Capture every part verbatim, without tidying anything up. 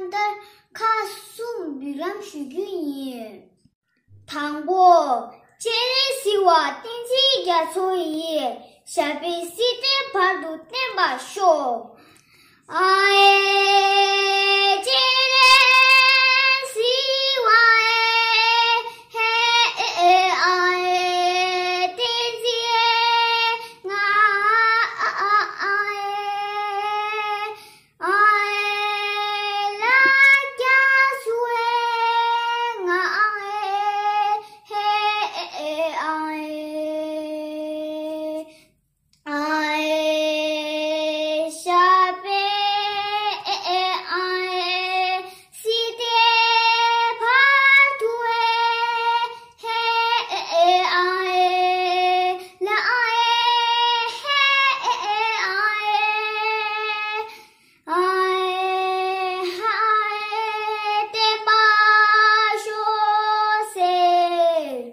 ལྟར་ཁག་གསུམ་བུ་རམ་ཞུ་རྒྱུ་ཡིན། དང་པོ། སྤྱན་རས་གཟིགས་དབང་བསྟན་འཛིན་རྒྱ་མཚོ་ཡིས་ཞབས་པད་སྲིད་མཐའི་བར་དུ་བརྟན་པར་ཤོག། ཨ་ཨེ་སྤྱན་རས་གཟིགས་དབང་ཨེ་ཧེ་ཨ་ཨེ་བསྟན་འཛིན་ང་ཨ་ཨ་ཨ་ཨེ། ཨ་ཨེ་ལ་རྒྱ་སུ་ཨེ་ང་ཨེ་ཧེ་ཨེ་ཨེ་ཨ་ཨེ། ཨ་ཨེ་ཞབས་པད་ཨེ་ཨེ་ཨ་ཨེ་སྲིད་མཐའི་བར་དུ་ཨེ་ཧེ་ཨེ་ཨེ་ཨ་ཨེ་ལ་ཨ་ཨེ་ཧེ་ཨེ་ཨེ་ཨ་ཨེ། ཨ་ཨེ་ཧ་ཨེ་བརྟན་པར་ཤོག་ཟེར།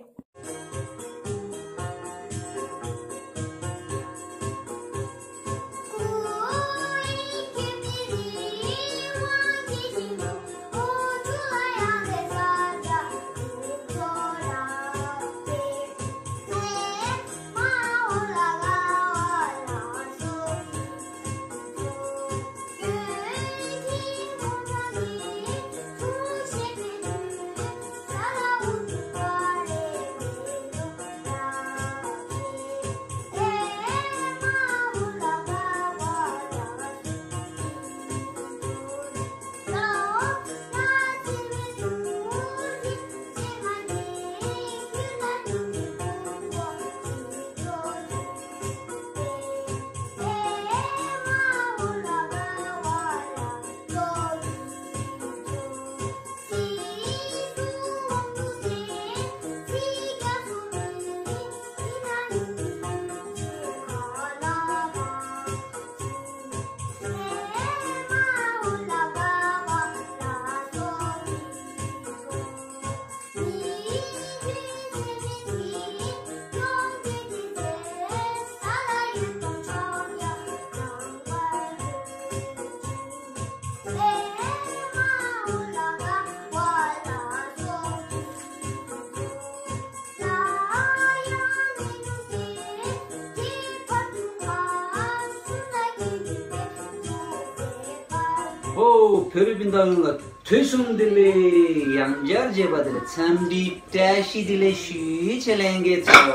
ཨོ། བོད་རིགས་སྤུན་ཟླ་ཡོངས་ལ་དུས་གསུམ་བདེ་ལེགས། ཡང་བསྐྱར་མཇལ་བ་བདེ་ལེགས། འཚམས་འདྲི་བཀྲ་ཤིས་བདེ་ལེགས་ཞུ་ཆེད་ལྷན་རྒྱས་ཚོ།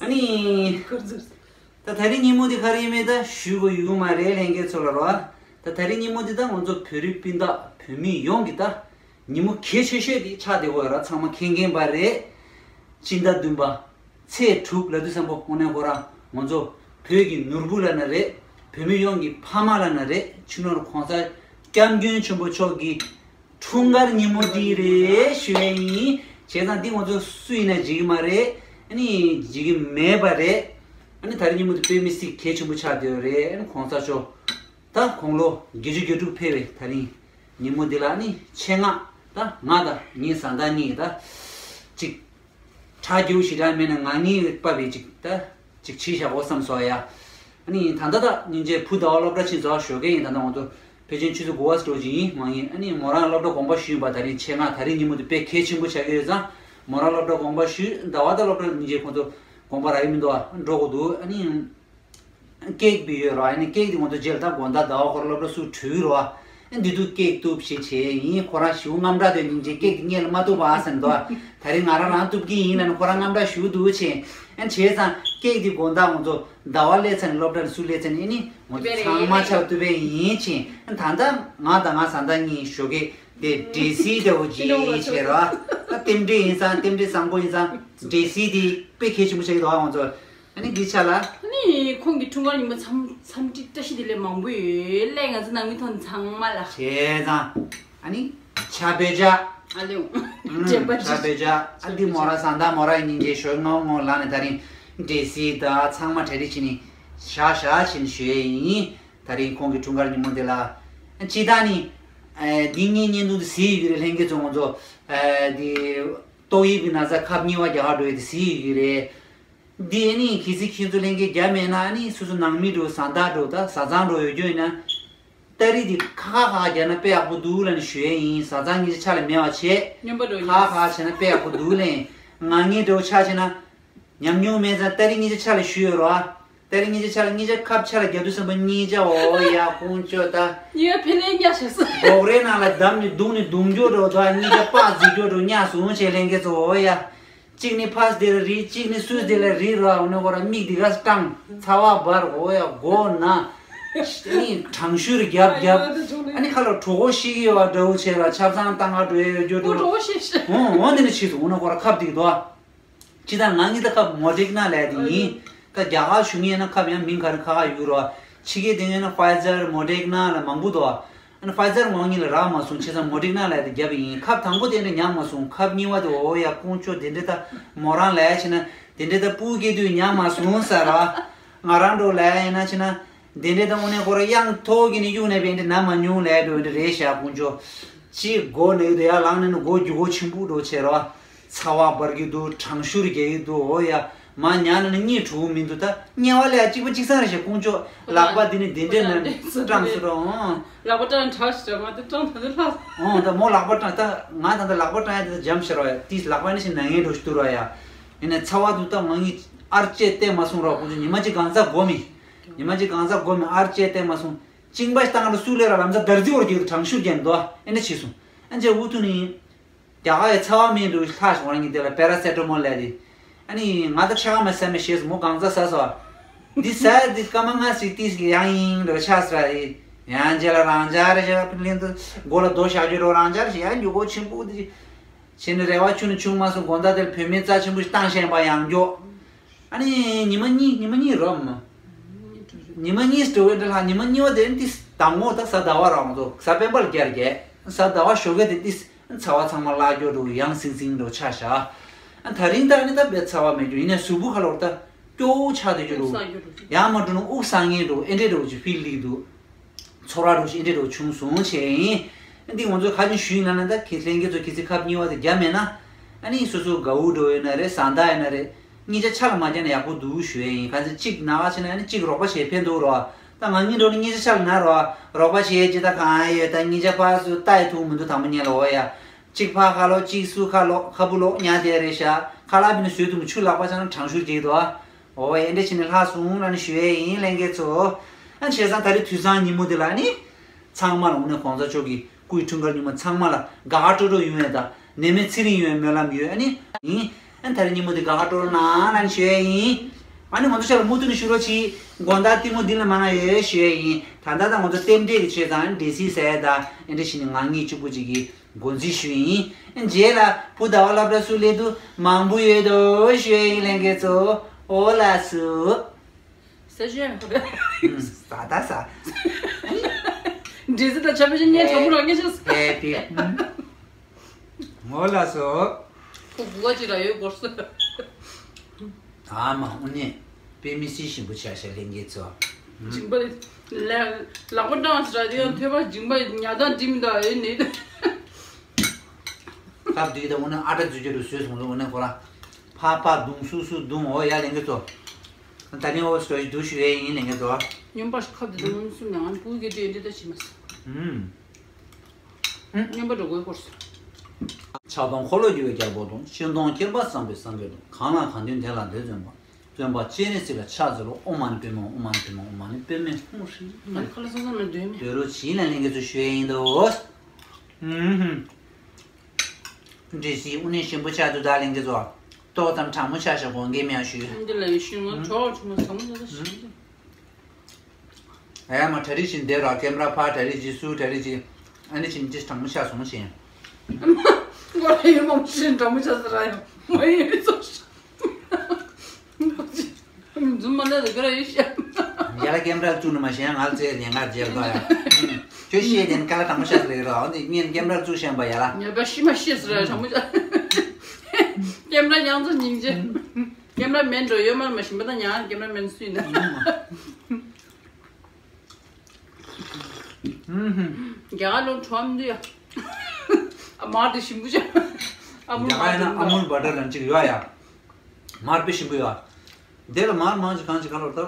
ཨ་ནི། ད་དེ་རིང་ཉིན་མོ་འདི་ག་རེ་ཡིན་མིན་ད་ཞུ་དགོས་ཡོད་མ་རེད་ལྷན་རྒྱས་ཚོ་ལ་རོ། ད་དེ་རིང་ཉིན་མོ་འདི་ད་ང་ཚོ་བོད་རིགས་སྤུན་ཟླ་བོད་མི་ཡོངས་ཀྱི་ད་ཉིན་མོ་གལ་ཆེ་ཤོས་འདི་ཆགས་བསྡད་ཡོད་ར། ཚང་མ་མཁྱེན་མཁྱེན་པ་རེད། སྤྱི་ཟླ་བདུན་པ་ཚེས་དྲུག་ལབ་དུས་ཙམ་པ་དངོས་གནས་ཁོ་རང་ང་ཚོ་བོད་ཀྱི་ནོར་བུ་ལབ་ན་རེད། བོད་མི་ཡོངས་ཀྱི་ཕ་མ་ལབ་ན་རེད། སྤྱི་ནོར་གོང་ས་སྐྱབས་མགོན་ཆེན་པོ་མཆོག་གི་འཁྲུངས་སྐར་ཉིན་མོ་འདི་རེད་ཞུ་ཡས་ཡིན། བྱས་ཙང་འདི་ང་ཚོ་སུ་ཡིན་ན་བརྗེད་ཀྱི་མ་རེད། ཨ་ནི་བརྗེད་ཀྱི་མེད་པ་རེད། ཨ་ནི་དེ་རིང་ཉིན་མོ་འདི་དཔེ་མི་སྲིད་གལ་ཆེན་པོ་ཆགས་བསྡད་ཡོད་རེད། ཨ་ནི་གོང་ས་མཆོག་ད་དགུང་ལོ་བརྒྱད་ཅུ་གྱ་དྲུག་ཕེབས་པའི་དེ་རིང་ཉིན་མོ་འདི་ལ་ཨ་ནི་ཆེད་མངགས་ད་ང་དང་ངའི་བཟའ་ཟླ་གཉིས་ད་ཅིག་ཁྲག་རྒྱུ་ཞེ་དྲག་མེད་ན་ང་གཉིས་པ་བས་ཅིག་ད་ཅིག་བྱས་བཞག་གོ་བསམ་སོང་ཡ། ཨ་ནི་ད་ལྟ་ད་སྙིང་རྗེ་བུ་ཟླ་བ་སློབ་གྲྭ་ཕྱིན་ཚར་ཞོགས་ཀས་ཡིན། ད་ལྟ་ང་ཚོ་ཕལ་ཆེར་ཆུ་ཚོད་དགུ་པ་ཙམ་ཅིག་ཡིན་མ་ཡིན། ཨ་ནི་མོ་རང་སློབ་གྲྭ་དགོངས་པ་ཞུས་ཡིན་པ། དེ་རིང་ཆེད་མངགས་དེ་རིང་ཉིན་མོ་དེ་དཔེ་གལ་ཆེན་པོ་ཆགས་ཀྱི་ཡོད་ཙང་མོ་རང་སློབ་གྲྭ་དགོངས་པ་ཞུས། ཟླ་བ་ད་སློབ་གྲྭ་སྙིང་རྗེ་ཁོང་ཚོ་དགོངས་པ་རག་གི་མི་འདུག་ཨ། འགྲོ་དགོས་འདུག་ཨ་ནི། ཀེག་བི་ཡོད་ར། ཨ་ནི་ཀེག་དེ་ང་ཚོ་རྗེས་ལ་ད་དགོང་དག་ཟླ་བ་ཁོ་རང་སློབ་གྲྭ་ཚུར་འགྲོ་གི་ར། ཨ་འདི་དུས་ཀེག་གཏུབ་ཞེས་བྱས་ཡིན། ཁོ་རང་ཞུ་དངངས་སྐྲག་དེ་སྙིང་རྗེ་ཀེག་དེ་སྔོན་ལ་མ་གཏུབ་པ་ཟེར་འདུག་དེ་རིང་ང་རང་རང་གཏུབ་ཀྱི་ཡིན་ལབ་ནས་ཁོ་རང་དངངས་སྐྲག་ཞུ་འདུག་བྱས། ཨ་བྱས་ཙང་ཀེག་དེ་དགོང་དག་ང་ཚོ་ཟླ་བ་སླེབས་ཚར་ནས་སློབ་གྲྭ་ནས་ཚུར་སླེབས་ཚར་ནས་ཨ་ནི་ང་ཚོ་ཚང་མ་ཆ་གཏུབ་པ་ཡིན་བྱས། ཨ་ད་ལྟ་ང་དང་ང་བཟའ་ཟླ་གཉིས་ཞོགས་ཀས་དེ་འདྲེ་སིལ་འདྲ་བོ་ཅིག་བྱས་ར། ད་རྟེན་འབྲེལ་ཡིན་ཙང་རྟེན་འབྲེལ་བཟང་པོ་ཡིན་ཙང་འདྲེ་སིལ་དེ་དཔེ་གལ་ཆེན་པོ་ཆགས་ཀྱི་འདུག་ང་ཚོ། ཨ་ནི་འདི་ཆ་ལ། ཨ་ནི་ཁོང་གི་འཁྲུངས་སྐར་ཉིན་མོ་འཚམས་འཚམས་འདྲི་བཀྲ་ཤིས་བདེ་ལེགས་མང་པོ་ཡོད་ལས་ང་ཚོ་ནང་མི་ཐོག་ཚང་མ་ལ། བྱས་ཙང་། ཨ་ནི། ཆ་བེ་ཇ། ཨ་ལེའུ། ཨུམ། དྲན་པ་ཆ་བེ་ཇ། ཨ་འདི་མོ་ར་བཟའ་ཟླ་མོ་ར་སྙིང་རྗེ་ཞོགས་སྔ་སྔོ་ལངས་ནས་དེ་རིང་འདྲེ་སིལ་ད་ཚང་མ་གྲ་སྒྲིག་བྱས་ནས་ཞག་ཞག་བྱས་ནས་ཞུ་ཡས་ཡིན། དེ་རིང་ཁོང་གི་འཁྲུངས་སྐར་ཉིན་མོ་འདི་ལ། སྤྱིར་བཏང་ནི། ཨ་འདི་ངའི་བརྙན་ཐུང་འདི་གཟིགས་ཡོད་ཀྱི་རེད་ལྷན་རྒྱས་ཚོ། ང་ཚོ། ཨ་འདི། ཏོག་དབྱིབས་ཀྱི་ན་ཚ་ཁབ་གཉིས་པ་རྒྱག་ག་འགྲོ་ཡས་དེ་གཟིགས་ཡོད་ཀྱི་རེད། འདི་ཨ་ནི་གལ་སྲིད་ཁྱེད་ཚོ་ལྷན་རྒྱས་རྒྱབ་མེད་ན་ཨ་ནི་སོ་སོ་ནང་མི་འགྲོ་བཟའ་ཟླ་འགྲོ་ད་བཟའ་ཚང་འགྲོ་ཡོད་རྒྱུ་ཡིན་ན། སྟ་རེ་འདི་ཁ་ཁ་ཁ་རྒྱག་ན་དཔེ་ཡག་པོ་འདུག་ལབ་ནས་ཞུ་ཡས་ཡིན། བཟའ་ཚང་གཉིས་ཆ་ཆ་ལ་མེད་པ་བྱས། སྨྱོན་པ་འགྲོ་ཁ་ཁ་ཁ་བྱས་ན་དཔེ་ཡག་པོ་འདུག་ལབ་ཡིན། ང་ངའི་འདྲ་བོ་ཆ་བྱས་ན། ཉམས་མྱོང་མེད་ཙང་སྟ་རེ་གཉིས་ཆ་ཆ་ལ་ཞུས་ཡོད་རོ། སྟ་རེ་གཉིས་ཆ་ཆ་ལ་གཉིས་ཆ་ཁབ་ཆ་ལ་རྒྱག་དུས་ཙམ་པ་གཉིས་ཆ་འོ་ཡ་ཀུན་སྤྱོད་ད། གཉིས་ཀ་ཕི་ལེ་ཉ་ཞིག་སོ། སྒོག་རའི་ནང་ལ་བསྡམས་ནས་བརྡུངས་ནས་བརྡུངས་འགྱོ་འགྲོ་ད། གཉིས་ཆ་པགས་འཛིག་འགྱོ་འགྲོ་ཉ་བཟུང་བྱས་ལེན་གྱི་ཚོ་འོ་ཡ། གཅིག་ནི་ཕར་དེ་ལ་རིལ། གཅིག་ནི་ཚུར་དེ་ལ་རིལ་རོ། འོ་ནི་ཁོ་ར་མིག་དེ་ག་སྐྲངས། ཚ་བ་འབར་འོ་ཡ་མགོ་ན། ནི་གྲང་ཤུར་རྒྱབ་རྒྱབ། ཨ་ནི་ཁ་ལ་གྲོད་ཁོག་ཤི་གི་ཡོད་པ་འདྲ་བོ་བྱས་ལ་ཆབ་གསང་བཏང་ག་འགྲོ་ཡ་ཡོད་རྒྱུ་འགྲོ། གྲོད་ཁོག་ཤི་ཤི། འོ་འོ་འདི་ནི་ཕྱིས་སོང་། འོ་ན་ཁོ་ར་ཁབ་འདིག་དོ། ཅི་ད་ང་གཉིས་ད་ཁབ་མོ་ཌེག་ན་ལས་དེ་ཡིན། ད་རྒྱ་གར་བཞུགས་མཁན་ན་ཁབ་ཡང་མིང་ག་རེ་ཁ་ཁ་ཡོད་རོ། ཕྱི་རྒྱལ་དེ་ཡོད་ན་ཕའི་ཛར་མོ་ཌེག་ན་ལ་མང་པོ་འདུག་ཨ་ནི་ཕའི་ཛར་ངོ་གཉིས་ལ་རག་མ་སོང་། བྱས་ཙང་མོ་ཌེག་ན་ལས་དེ་བརྒྱབ་ཡིན། ཁབ་དང་པོ་དེ་འདྲ་ཉམས་མ་སོང་། ཁབ་གཉིས་པ་དེ་འོ་ཡ་ཀུན་སྤྱོད་དེ་འདྲ་ད་མོ་རང་ལས་བྱས་ན་དེ་འདྲ་ད་སྤུ་སྐྱེས་དུས་ཉམས་མ་སོང་ཟེར་རོ། ང་རང་འགྲོ་ལས་ཡིན་ན་བྱས་ན། དེ་འདྲའི་ད་དངོས་གནས་ཁོ་ར་གཡང་ཐོག་གི་ནི་གཡུག་ནས་བས་འདི་ན་མ་མྱོང་ལས་འགྲོ་འདི་རེད་ཤག་ཀུན་སྤྱོད། ཅིག་མགོ་ནས་དེ་ཡར་ལངས་ནས་ནི་མགོ་རྒྱུ་གོ་ཆེན་པོ་འགྲོ་བྱས་རོ། ཚ་བ་འབར་གི་འདུག་གྲང་ཤུར་རྒྱག་གི་འདུག་འོ་ཡ། མ་ཉལ་ན་ནི་གཉིད་བྲོ་མི་འདུག་ད་དམྱལ་བ་ལས་གཅིག་པ་གཅིག་སང་རེད་ཤག་ཀུན་སྤྱོད། ལག་པ་འདི་ནི་འདི་འདྲས་ན་སྐྲངས་སུ་རོ། ལག་པ་སྐྲངས་དྲག་ཤི་མ་དེ་སྐྲངས་ད་དེ་ལྷག་འོ་ད་མོ་ལག་པ་སྐྲངས་ད་ང་ད་ད་ལག་པ་སྐྲངས་ཡ་དེ་ད་འཇམ་ཤི་རོ་ཡ། ཏིས་ལག་པ་ནི་ཤི་ན་ངན་འགྲོ་ཤི་འདུག་རོ་ཡ། ཡིན་ནས་ཚ་བ་འདུག་ད་ང་གཉིས་ཨར་ཅེ་བལྟས་མ་སོང་རོ་ཀུན་སྤྱོད། ཉི་མ་གཅིག་གང་ཚ་སྒོ་མི། ཉི་མ་གཅིག་གང་ཚ་སྒོ་མི་ཨར་ཅེ་བལྟས་མ་སོང་། གཅིན་པ་བཏང་ལ་སུ་ལས་ར་ལམ་ས་དར་རྫི་བོར་གྱི་གྲང་ཤུར་རྒྱན་འདུག་ཨེ་འདྲ་བྱས་སོང་། ཨ་ཅེ་འུ་ཐུག་ནི། རྒྱ་གར་ཡི་ཚ་བ་མེད་འགྲོ་ལྷ་ཞོག་རང་གི་དེ་ལ་པེ་ར་སེ་ཊ་མོལ་ལས་དེ། ཨ་ནི་ང་ད་ཆ་ག་མ་སེ་མ་ཤེས་སོང་། མོ་གང་ཚ་ས་སོ། འདི་ས་འདི་སྐར་མ་ལྔ་ཞིག་ཏིས་ཀྱི་ཡང་ཡིན་འགྲོ་ཆ་ས་ར་ཡི། ཡང་རྗེས་ལ་རང་ཅག་རེ་ཞག་ལིན་དུ་མགོ་ལ་རྡོ་བཞག་རྒྱུ་རོ་རང་ཅག་རེ་ཞིག་ཡང་རྒྱུ་གོ་ཆེན་པོ་འདི། བྱས་ནས་རེ་བ་ཆུང་ནས་ཆུང་མ་སོང་། དགོང་དག་དེར་བུད་མེད་རྩ་ཆེན་པོ་ཞིག་བཏང་ཤེས་པ་ཡང་མགྱོགས། ཨ་ནི་ཉི་མ་གཉིས་ཉི་མ་གཉིས་རོ་མ། ཉི་མ་གཉིས་སྤྲོ་བའི་འདྲ་ལྷག་ཉི་མ་གཉིས་པ་དེ་ནི་དང་པོ་ད་གཟའ་ཟླ་བ་རང་ཚོ་གཟའ་སྤེན་པ་ལ་བརྒྱབ་རྒྱས། གཟའ་ཟླ་བ་ཞོགས་ཀས་དེ་ཏིས་ཚ་བ་ཚང་མ་བརླག་འགྱོ་འགྲོ་ཡང་སིང་སིང་འགྲོ་ཆ་བཞག་ཨ་ད་རིང་ད་ནི་ད་དཔེ་ཚ་བ་མེད་རྒྱུ་ཡིན་ནའི་གཟུགས་པོ་ཁ་ལོར་ད་སྐྱོ་བོ་ཆགས་བསྡད་རྒྱུ་འགྲོ། ཡང་མ་འགྲོ་ན་དབུགས་སང་ངེ་འགྲོ་ཨེ་འདྲས་འགྲོ་ཅིག་ཕིལ་ལིག་འདུག་ཚོར་བ་འདྲ་ཞིག་འདྲ་འདྲ་བྱུང་སོང་བྱས་ཡིན། འདི་ང་ཚོས་ཁ་ཆེམས་ཞུས་ཡིན་ལ་ན་ད་ཁྱེད་ལྷན་རྒྱས་ཚོ་གལ་སྲིད་ཁབ་གཉིས་པ་དེ་བརྒྱབ་མེད་ན། ཨ་ནི་སོ་སོ་དགའ་བོ་འགྲོ་ཡོད་ན་རེད། བཟང་ད་ཡོད་ན་རེད། གཉིས་ཆ་ཆ་ལ་མ་རྒྱག་ན་ཡག་པོ་འདུག་ཞུ་ཡས་ཡིན། ག་ཚོད་གཅིག་ན་བ་བྱས་ན་ཨ་ནི་གཅིག་རོགས་པ་བྱེད་ཕན་འདུག་རོ། ད་ང་གཉིས་འགྲོ་ནི་གཉིས་ཆ་ཆ་ལ་ན་རོ། རོགས་པ་བྱེད་ཅི་ད་གང་ཡོད། ད་གཉིས་ཆ་ཕར་ཚུར་ལྟ་ཡི་ཐུག་མི་འདུག་དང་པོ་ཉལ་ལོ་ཡ། གཅིག་ཕར་ཁ་ལོག་གཅིག་ཚུར་ཁ་ལོག་ཁ་བུ་ལོག་ཉལ་བསྡད་རེད་ཤག་ཁ་ལག་པའི་ནི་བཟོས་ཐུབ་མི་ཆུ་ལག་པ་ཆ་ན་གྲང་ཤུར་གྱིས་འདུག་འོ་ཨེ་འདྲ་བྱས་ནས་ལྷག་སོང་ལབ་ནས་ཞུ་ཡས་ཡིན་ལྷན་རྒྱས་ཚོ། ཨ་བྱས་ཙང་ད་རེས་དུས་བཟང་ཉིན་མོ་འདི་ལ་ནི། ཚང་མ་ལ་དངོས་གནས་གོང་ས་མཆོག་གི་སྐུའི་འཁྲུངས་སྐར་ཉིན་མོ་ཚང་མ་ལ་དགའ་དགའ་སྤྲོ་སྤྲོ་ཡོང་ཡས་དང་ནད་མེད་ཚེ་རིང་ཡོང་ཡས་སྨོན་ལམ་ཡོད། ཨ་ནི་ཡིན། ཨ་ད་རེས་ཉིན་མོ་འདི་དགའ་དགའ་སྤྲོ་སྤྲོ་གནང་ལབ་ནས་ཞུ་ཡས་ཡིན། ཨ་ནི་ང་ཚོ་ཤར་ལ་མུ་མཐུད་ནས་བཞུགས་རོགས་གྱིས། དགོང་དག་གཏིང་མོ་འདི་ལ་མ་གནང་ཡོད་ཞུ་ཡས་ཡིན། ད་ལྟ་ད་ང་ཚོ་རྟེན་འབྲེལ་གྱི་ཆོས་བཟང་འབྲེལ་སྲིད་ཟེར་ཡས་དང་ཨེ་འདྲ་བྱས་ནས་ང་གཉིས་གཅིག་པུ་གཅིག་གིས། འགོ་འཛིན་ཞུ་ཡིན། རྗེས་ལ་བུ་ཟླ་བ་སློབ་གྲྭ་སུ་སླེབས་དུས་མང་པོ་ཡོད་དོ་ཞུ་ཡིན་ལྷན་རྒྱས་ཚོ། འོ་ལགས་སོ། ས་ཞོན། ས་ད་ས། འདྲེ་ཟི་དང་ཆ་པེ་ཞིག་ངས་གྲོགས་མོ་རང་ངས་ཤོད། ཧེ་པི། འོ་ལགས་སོ། ཁོ་གུ་ག་ཅིག་ལ་ཡོད་སྐོར་སོ། ཨ་མ་དངོས་གནས་དཔེ་མི་སྲིད་ཞིམ་པོ་ཆགས་ཤག་ལྷན་རྒྱས་ཚོ། ཞིམ་པ་ལ་ལག་པ་སྐྲངས་ཟེར་ར་དེ་ཡང་ཐོད་པ་ཞིམ་པ་ཉལ་ཐ་འགྲིམ་ད་ཨེ་ནི། ཁབ་དུས་ད་དངོས་གནས་ཨ་ཏྲ་འཛུལ་རྒྱུ་རུ་བཟོས་སོང་ལོ། དངོས་གནས་ཁོ་ར་ཕ་ཕ་རྡུང་སུ་སུ་རྡུང་འོ་ཡ་ལེན་གི་ཚོ། ད་ནི་འོ་སོ་ཡི་འདུག་ཞུ་ཡས་ཡིན་ལེན་གི་ཚོ། ཉོན་པ་ཁབ་དུས་ད་དངོས་སུ་ནང་བུ་གི་དེ་འདྲ་ད་བྱེད་མ་སོང་། ཨུམ། སྨྱོན་པ་འགྲོ་དགོས་སྐོར་སོ། ཆགས་སྡང་འཁོར་ལོས་སྒྱུར་བའི་རྒྱལ་པོ་དང་། ཤེས་སྟོང་སྐྱེ་འཕགས་བསམ་པའི་སངས་རྒྱས་དང་། གང་ལ་གང་འདུལ་དེ་ལ་འདི་བརྩོན་པ། བརྩོན་པ་སྤྱན་རས་གཟིགས་ལ་ཕྱག་འཚལ་ལོ། ཨོཾ་མ་ཎི་པདྨེ་ཧཱུྃ། ཨོཾ་མ་ཎི་པདྨེ་ཧཱུྃ། ཨོཾ་མ་ཎི་པདྨེ་ཧཱུྃ་ཧྲཱིཿ། ང་ཁ་ལ་སང་སང་ན་འདོན་མེད། འདོན་རོགས་བྱིས་ལ་ལེན་གི་ཚོ་ཞུ་ཡས་ཡིན་དོ། ཨུམ་ཧུམ། འདྲེ་སྲིད་དངོས་གནས་ཞིམ་པོ་ཆགས་འདུག་ད་ལེན་གི་ཚོ། ཏོག་ཙམ་གྲང་མོ་ཆགས་ཤག་དགོངས་འགལ་མེད་ཞུ། འདི་ལ་ཡི་ཤུ་ང་གྲོགས་ཆུང་མ་བཟང་མོ་ཟ་ད་ཞིམ་ཟ། ཨེ་མ་གྲ་རི་ཅིག་འདེད་ར་ཀེམ་ར་ཕར་གྲ་རི་ཅིག་ཚུར་གྲ་རི་ཅིག་ཨ་ནི་ཅིག་ཅིག་གྲང་མོ་ཆགས་སོང་ཞེས། མགོ་ལ་ཡོད་མ་ཞིག་གྲང་མོ་ཆགས་ཟེར་ར་ཡང་མ་ཡིན་རི་ཚོགས་ཤིག་འཛུམ་མ་ལས་དགའ་ར་ཡོད་ཤག་ཡ་ལ་ཀེམ་ར་བཙུགས་ནི་མ་ཤེས་ང་ལ་ཙེ་ཉེན་ཁ་མཇལ་དོ་ཡ། ཁྱོད་ཤེས་དེ་ནི་ཀ་ལ་གྲང་མོ་ཆགས་ཟེར་ར་འོ་དེ་ངས་ཀེམ་ར་བཙུགས་ཤེས་པ་ཡ་ལ། ཉེན་ཁ་ཤི་མ་ཤེས་ཟེར་ར་གྲང་མོ་ཆགས། ཀེམ་ར་ཡང་ཚོ་སྙིང་རྗེ། ཀེམ་ར་མེན་འགྲོ་ཡོད་མ་མ་ཞིམ་པ་དང་ཉང་ཀེམ་ར་མེན་སུས་ན། རྒྱ་གར་ལོ་ཁྲོམ་འདི་ཡ། ཨ་མར་དེ་ཞིམ་པོ་ཅན། ཨ་མུལ་རྒྱ་གར་ཡིན་ན་ཨ་མུལ་བྷ་ཊར་ལབ་ཅིག་ཡོད་ཡ། མར་དཔེ་ཞིམ་པོ་ཡོད། དེ་ལ་མར་མང་ཅིག་གང་ཅིག་ག་ལོར་ད།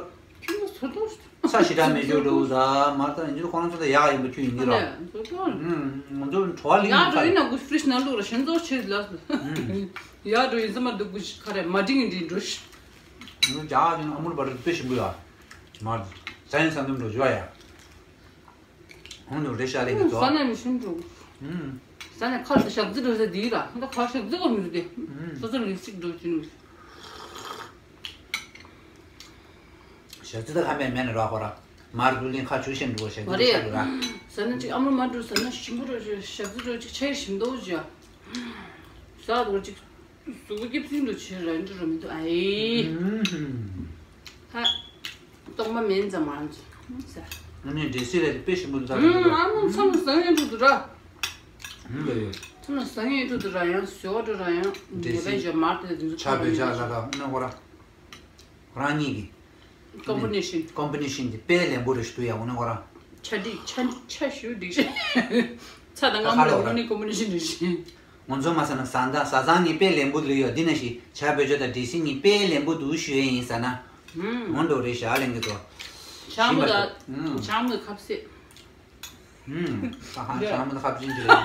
ཁྱོད་ཚོ་ཚོ་ཏོ། ས་ཞེ་དྲག་མེད་རྒྱུ་འགྲོ་ད་མ་ད་ཡིན་རྒྱུ་ཁོ་རང་ཚོ་ད་ཡག་ཡིན་པ་ཁྱོད་ཡིན་གྱི་ར། ཨ་ལས་ང་ཚོ་ང་ཚོ་བྲོ་བ་ལིང་ཡག་འགྲོ་ཡིན་ན་གུ་ཕི་རིཇ་ནང་བླུགས་ར་ཞེན་ཚོགས་ཆེ་ལ། ཡག་འགྲོ་ཡིན་ཙམ་མ་འདུག་གུ་ཁ་རེ་མ་འགྲིག་འདི་འགྲོ་ཤི། ང་ཚོ་རྒྱ་ཡིན་ཨ་མུལ་བར་དཔེ་ཞིམ་པོ་ཡ། མ་ཟ་ཡིན་ས་འདུམ་འགྲོ་བཞུ་བ་ཡ། ཧོང་དུ་རེ་ཤ་ལེ་གི་ཙོ། ས་ནས་མི་ཤིན་འགྲོ། ཧུམ། ས་ནས་ཁ་ལ་ཞག་རྩི་འགྲོ་ས་དེའི་ར་ཧོང་ད་ཁ་ཞག་རྩི་ག་མི་རུ་དེ། ཧུམ། སོ་སོ་ལི་སིག་འགྲོ་ཅི་ནུ། ཞག་རྩི་ད་ཁ་མེད་མེད་ནས་ར་ཧོ་ར། མར་འགྲོ་ལིན་ཁ་ཆུ་ཤེན་འགྲོ་ཞག་རྩི་ད་ཁ་ལུ་ར། ས་ནས་ཅིག་ཨ་མ་མ་འགྲོ་ས་ནས་ཞིམ་པོ་འགྲོ་ཞག་རྩི་འགྲོ་ཅིག་ཆེ་ཞིམ་འདོ་ཅི་ཡ། ས་འགྲོ་ཅིག་གཟུགས་པོ་སྐྱིད་སྲིད་འདུག་ཕྱིར་ར་འདྲི་ར་མི་འདུག་ཨ་ཨེ། ཧ། གཏོང་མ་མེད་ཙམ་མ་ཟ། ཨ་ནི་འདྲེ་སྲིད་རེད་དཔེ་ཞིམ་པོ་འདུག་ད། ཨ་མ་མཚམས་ལ་ཟ་ཡོད་འགྲོ་འདུག་ར། ཧུམ་ལ་ཡོད། མཚམས་ལ་ཟ་ཡོད་འགྲོ་འདུག་ར་ཡང་ཟོ་འགྲོ་ར་ཡང་འདྲེ་སྲིད་ཉེ་བའི་ཇ་མར་དེ་འདུག་ཆ་བོད་ཇ་ལ་ར་ནི་ཧོ་ར། ཁོ་རང་གཉིས་ཀྱི། ཀོམ་པི་ནེ་ཤན། ཀོམ་པི་ནེ་ཤན་དེ་དཔེ་ལེན་པོ་རེ་ཞུ་ཡ་འོ་ནི་ཁོ་རང་། ཆ་འགྲིག་ཆ་ཆ་ཞུ་འགྲིག་ཤེ། ཚ་དང་ད་ཁ་ལོ་ར། སྔ་མོ་ནི་ཀོམ་པི་ནེ་ཤན་འགྲིག་ཤེ། ང་ཚོ་མ་ཟ་ན་ཟ་འདྲ་ཟ་ཚང་གཉིས་དཔེ་ལེན་པོ་ལུས་ཡོད་འདི་ན་ཞིག་བྱ་བོད་ཇོ་དང་འདྲེ་སྲིད་གཉིས་དཔེ་ལེན་པོ་འདུག་ཞུ་ཡ་ཡིན་ཟ་ན། ཧུམ། ངོ་འགྲོ་རེ་ཞག་ལེན་གི་ཚོ། ཆང་མོ་ཞིམ་པ་དང་། ཧུམ། ཆང་མོ་ཁབ་སེ། ཧུམ། ས་ཧང་ཆང་མོ་དང་ཁབ་ཅིན་ཅི་རེད།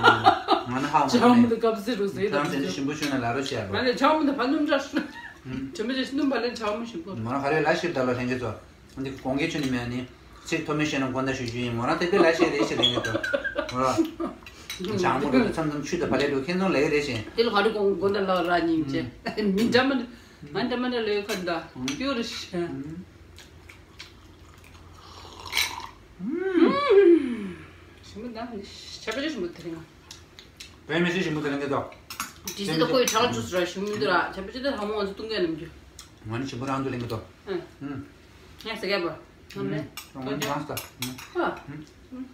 ང་ནི་ཧ་མ་ཆང་མོ་དང་ཁབ་སེ་རུ་ཟེ་ཆང་དང་ཅན་ཞིམ་པོ་ཤོད་ན་ལ་རོ་ཤེ་རོ། ང་ནི་ཆང་མོ་དང་ཕ་སྣུམ་འདྲ་ཤོད། ཧུམ། ཆེན་པོ་ཅན་སྣུམ་པ་ལེན་ཆང་མོ་ཞིམ་པོ། མོ་རང་ཧ་རེ་ལ་ཤིབ་ད་ལོ་ལྷན་གི་ཚོ། འདི་གོང་གི་ཆུ་ནི་མེད་ནི། ཚིག་ཐོ་མི་ཤེས་ན་དགོན་བདག་ཞུ་རྒྱུ་ཡིན། མོ་རང་དེ་དཔེ་ལ་ཤེས་རེད་ཤེས་ལེན་གི་འདུག་མོ་རང་། བྱང་མོ་རེད་མཚམས་མཚམས་ཆུ་དང་བ་ལས་འགྲོ་ཁྱེད་ཚོ་ལས་རེད་ཤེས། དེ་ལ་ག་རེ་དགོན་དགོན་བདག་ལགས་ར་སྙིང་རྗེ། མི་འདྲ་མ་འདྲ་མ་འདྲ་ལས་ཁ་འདའ་སྐྱོ་རེད་ཤེས། ཞིམ་པོ་འདའ་ཆ་པ་ཆ་ཞིམ་པོ་དེ་རིང་། བོད་མི་སེར་ཞིམ་པོ་དེ་རིང་གི་འདུག་དེ་ཚོ་ད་ཁོའི་ཁྲག་ཇུས་ར་ཞིམ་མི་འདུག་ར་ཆ་པ་ཆ་དེ་ལྷ་མོ་ང་ཚོ་བཏུང་གས་ནམ་རྒྱུ། ང་ནི་ཞིམ་པོ་རང་དུ་ལེན་གི་འདུག་ཨ། ཨུམ། ངས་ཟ་གས་པ། ཨུམ། ང་ནི་ང་ཟ། ཨ། ཨུམ།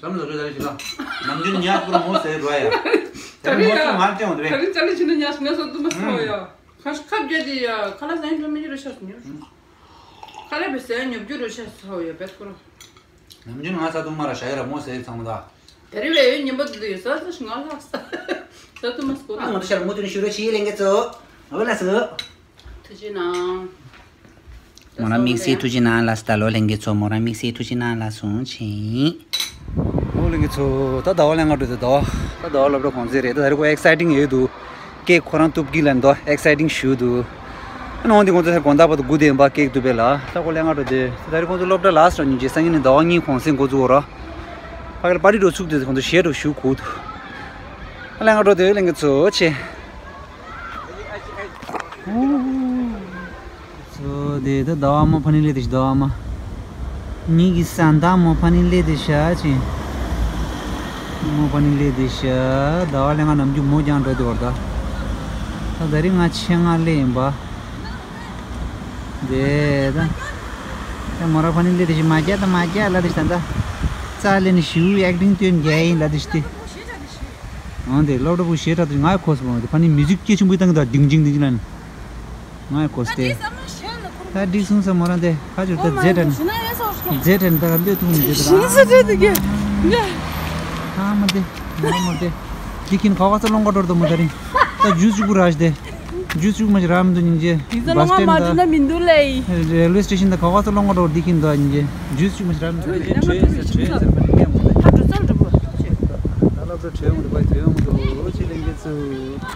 ཟམ་ལ་རེ་ད་རེ་ཞིག་ལ། ནམ་རྒྱུན་ཉག་པོར་མོ་ཟེར་རོ་ཡ། ད་རེ་མོ་ཚོ་མར་ཅན་འོང་དེ། ད་རེ་ཅ་ལི་ཕྱིན་ན་ཉག་ངས་སོ་དུ་མ་སོ་ཡ། ཁ་ཁ་བརྒྱ་དེ་ཡ་ཁ་ལ་ཟན་འགྲོ་མི་རོ་ཤ་སོ་ཉོ། ཁ་ལ་བེ་ཟན་ཉོ་རྒྱུ་རོ་ཤ་སོ་ཡ་བེ་ཁོ་ར། ནམ་རྒྱུན་ང་ས་དུ་མ་ར་ཤ་ཡ་ར་མོ་ཟེར་ཚང་མ་ད། ད་རེ་བས་ཡོད་ཉིན་པ་དུ་ཡོད་ས་ས་ང་ལ་ས་ས་དུ་མ་སྐོར། ང་ད་ཤར་མོ་དུ་ནི་ཤུ་རོ་ཆི་ལེན་གེ་ཚོ། ཨོ་ལ་སུ། ཐུགས་རྗེ་གནང་། མོ་རང་དམིགས་བསལ་ཐུགས་རྗེ་གནང་ལ་སུ་ད་ལོ་ལེན་གེ་ཚོ་མོ་རང་དམིགས་བསལ་ཐུགས་རྗེ་གནང་ལ་སུ་ཆིན། ལོ་ལེན་གེ་ཚོ་ད་ཟླ་བ་ལེན་ག་འགྲོ་དེ་ཟླ་བ་ད་ཟླ་བ་སློབ་གྲྭ་གུང་སེང་རེད། ད་ད་རེ་ཁོ་ཨེག་སའི་ཊིང་ཡོད་འདུག་ཀེག་ཁོ་རང་གཏུབ་ཀི་ལ་འདུག་ཨེག་སའི་ཊིང་ཞུ་འདུག་ཨ་ནི་འོང་དེ་ཁོང་ཚོ་ས་དགོང་དག་བར་དུ་སྒུག་བསྡད་ཡིན་པ་ཀེག་གཏུབ་པའི་ལ་ད་ཁོ་ལེན་ག་འགྲོ་དེ་ད་རེ་ཁོང་ཚོ་སློབ་གྲྭ་ལ་སོང་ཉིན་རྗེས་སང་ཉིན་ནི་ཟླ་བ་གཉིས་གུང་སེང་འགོ་འཛུགས་འོ་ར། ཕ་གི་ལ་པར་ཊི་འགྲོ་ཚུགས་དེ་ཁོང་ཚོ་གཞས་འགྲོ་ཞུ་གུ་འདུག་ཨ་ལེན་ག་འགྲོ་དེ་ལེན་གེ་ཚོ་ཆེ། ཚོ་དེ་ད་ཟླ་བ་མོ་ཕ་ནི་ལེ་དེ་ཤ་ཟླ་བ་མ། ཉིད་ཀྱི་ས་མདའ་མོ་ཕ་ནི་ལེ་དེ་ཤ་ཆེ། མོ་ཕ་ནི་ལེ་དེ་ཤ་ཟླ་བ་ལེན་ག་ནམ་རྒྱུན་མོ་རྒྱང་འགྲོ་དེ་བར་ད། ད་ད་རིང་ང་ཆེ་ང་ལེ་ཡིན་པ། དེ་ད། ད་མོ་ར་ཕ་ནི་ལེ་དེ་ཤ་མ་རྒྱ་ད་མ་རྒྱ་ལ་དེ་ཤ་ད། རྩ་ལེ་ནི་ཞུ་ཨེག་ཊིང་སྟོན་རྒྱ་ཡིན་ལ་དེ་ཤ་དེ། འོན་ཏེ་སློབ་གྲྭ་བུ་ཞེ་དྲག་ཏུ་ང་ཡི་གོ་སོང་བ་ཕ་ནི་མིའུ་ཟིག་སྐྱེ་ཆུང་བུའི་སྟེང་གི་ད་ལྡིང་ཅིང་ལྡིང་ཅིང་ལ་ནི། ང་ཡི་གོ་སྟེ། ད་འགྲིག་སོང་ས་མོ་རང་དེ་ཁ་ཅུར་ད་རྫས་དྲན། རྫས་དྲན་ད་ག་འདོད་ཐུག་མི་འདོད་ད། ཞིང་ས་རེད་དེ་གི། ཨ་མ་དེ། ཨ་མ་དེ། འདི་ཁྱིན་ག་བ་ས་ལོང་ག་འགྲོ་ད་མོ་ད་རིང་། ད་ཇུས་གཅིག་པུ་ར་ཞིག་དེ། ཇུས་གཅིག་མ་ཞིག་རག་མི་འདུག་སྙིང་རྗེ། དེ་ཚོ་བ་ལོང་བ་སི་མ་ཊེན་འགྲོ་ན་མི་འདུག་ལེ། རེལ་ཝེ་སི་ཊེ་ཤན་དང་ག་བ་ཚོ་ལོང་ག་འགྲོ་འདི་ཁྱིམ་འདུག་སྙིང་རྗེ། ཇུས་གཅིག་མ་ཞིག་རག་མི་འདུག་ལེ། ད་སློབ་གྲྭ་བྲལ་འོང་དུ་བ་དེ་འོང་དུ་ཅི་ལེན་གྱི་ཚུ།